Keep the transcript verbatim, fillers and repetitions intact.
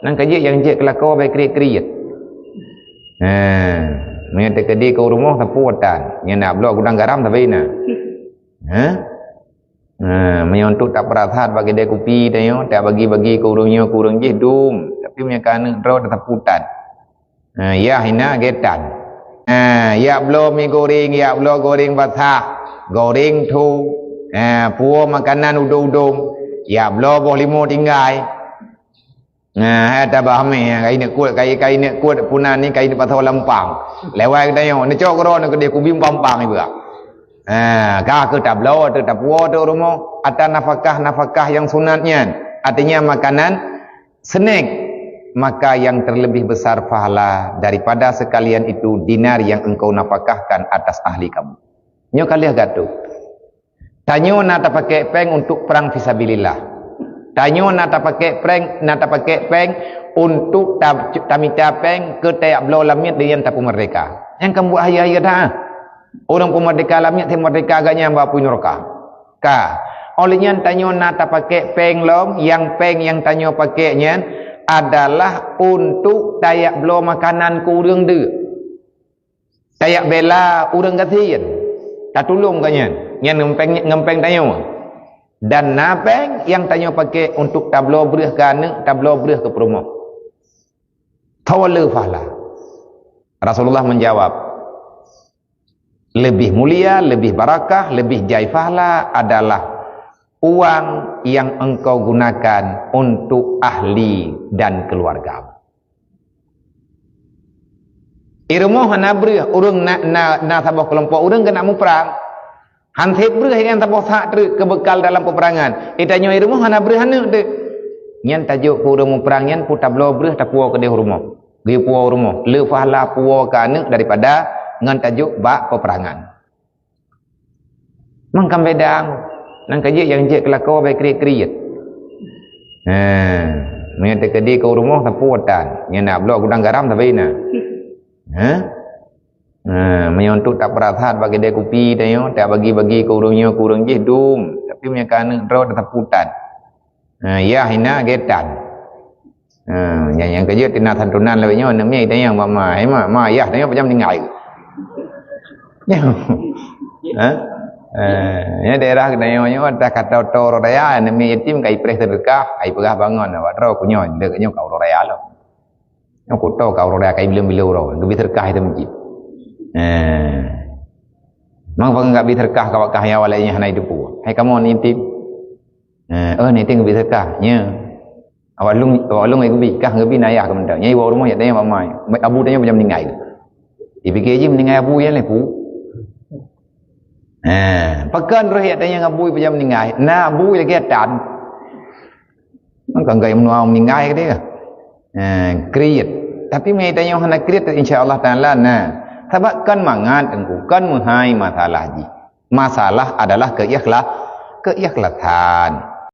Nang ka jeuet nyang jeuet keu lakoe bèk kriet-kriet. Ha, meunyoe teukeudi keu rumoh sapeue tan, nyan nak bloe gudang garam sabe na. Ha? Ha, meunyoe untuk tapeurasat bak keudè kupi tanyoe, tabagi-bagi keu ureueng nyoe keu ureueng jih dum. Tapi meunyoe keu aneuk droe tasapeue tan. Ha, yah hina gèt tan. Ha, yak bloe mi goreng, yak bloe goreng basah, goreng tho. Ha, puwoe makanan udong-udong, yak bloe boh limo tinggai. Nah, hai tabah meh, kai neuk kuet, kai, kai neuk kuet punan ni, kai neuk pasoe lampang. Lewat geutanyoe, neucok keudroe neuh keudeh kubi pampang iba. Ha, ka keu tabloe, teu tapuwoe teu rumoh, ata nafakah-nafakah nyang sunat nyan. Artinya makanan snack. Maka yang terlebih besar pahala daripada sekalian itu dinar yang engkau nafakahkan atas ahli kamu. Nyoe ka lheueh gatoe. Tanyoe na tapakék péng untuk prang fisabilillah. Tanyoe na tapakék péng, na tapakék péng untuk ta-, tamita péng keu tajak bloe lamiet deungon tapeumeurdeka. Nyang kan buet hayeue-hayeue that. Ureueng peumeurdeka lamiet, si meurdeka geuh nyan bak apui neuraka. Ka. Óh lheueh nyan tanyoe na tapakék péng lom, nyang péng nyang tanyoe pakék nyan adalah untuk tajak bloe makanan keu ureueng deuk. Tajak bela ureueng gasien, tatulông geuh nyan, nyan ngon péng, ngon péng tanyoe. Dan na péng nyang tanyoe pakék untuk tabloe breueh keu aneuk, tabloe breueh keu peurumoh. Tho le pahala. Rasulullah menjawab, "Lebih mulia, lebih barakah, lebih jai pahala adalah uang yang engkau gunakan untuk ahli dan keluarga." I rumoh hana breueh, ureueng na, na, na saboh keulompok ureueng keuneuk muprang. Han sép breueh nyang saboh sak treuk keu beukal dalam peperangan. I tanyoe i rumoh hana breueh aneuk teuk. Nyan tajok keu ureueng muprang nyan pu tabloe breueh tapuwoe keudeh rumoh. Geupuwoe rumoh. Le pahala puwoe keu aneuk daripada ngon tajok bak peperangan. Mangkam beda. Nang ka jeuet nyang jeuet keu lakoe bèk kriet-kriet. Ha, meunyoe teukeudi keu rumoh sapeue tan, nyan nak bloe gudang garam sabe na. Ha? Ha, meunyoe untuk tapeurasat bak keudè kupi tanyoe, tabagi-bagi keu ureueng nyoe keu ureueng jih dum. Tapi meunyoe keu aneuk droe tasapeue tan. Ha, yah hina gèt tan. Ha, nyang, nyang keujeuet tina santunan lawét nyoe, aneuk miet tanyong bak ma, "Hai ma, ma, yah tanyoe pajan meuninggai?" Ha? Eh, nyoe daerah geutanyoe nyoe dah ka toe uroe raya, aneuk miet yatim ka ipreh seudeukah, ka ipeugah bangon, awak droe ku nyoe, deuek nyoe ka uroe raya lom. Nyoe kuto ka uroe raya, ka ibileu-bileu uroe, geubi seudeukah itu meucit. Eh. Mang panggah bi seudeukah ka awak kah nyan awak laén nyan hana iteupeue. Hai kamoe aneuk yatim. Eh, oh, aneuk yatim geubi seudeukah. Nya. Awak lôn, awak lôn ai geubi, kah geubi na yah keu mantong. Nyai bak rumoh jak tanyong bak ma. Abu tanyoe pajan meuninggai. Ipike jih meuninggai abu nyan lé pu. Ha, pakon roh jak tanyong abu pajan meuninggai. Na abu lagèe tan. Maka gaya meunua meuninggai keu dia. Ha, kriet. Tapi meunyoe tanyoe hana kriet, insya Allah Taala na. Sabab kon mangat teungku, kon meuhai masalah jih. Masalah adalah keikhla-, keikhlasan.